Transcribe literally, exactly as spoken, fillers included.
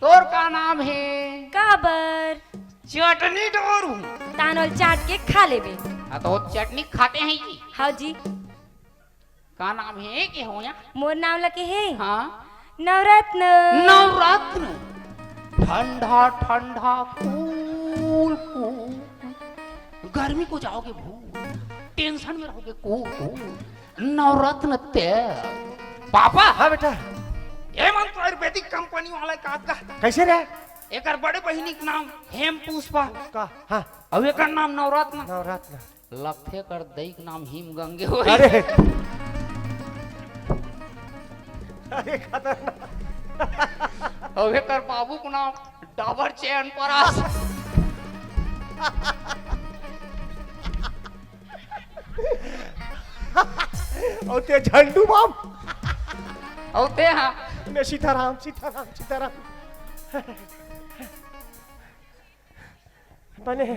तोर का नाम हे? काबर? चटनी डोरू। तानोल चाट के खा लेबे। हाँ, तो चटनी खाते हैं जी। हाँ जी। का नाम हे के हो या? मोर नाम लगे हे। हाँ। नवरत्न। नवरत्न। ठंडा ठंडा कूल कूल। गर्मी को जाओगे भूल। टेंशन में रहोगे कूल कूल। नवरत्न तेल। पापा। हाँ बेटा। ये मन तो आयुर्वेदिक कंपनी वाला का का। कैसे रे? एकर बड़े बहिनी के नाम हेम पुष्पा। का? हाँ। अउ एकर नाम नवरत्न। नवरत्न। लगथे कर दई के नाम हिम गंगे होही। अरे। अरे खतरनाक। अउ एकर बाबू के नाम डबर चैन परास। अउ ते झंडू बाम। अउ ते हाँ। मैं सीताराम, सीताराम, सीताराम। बने हे,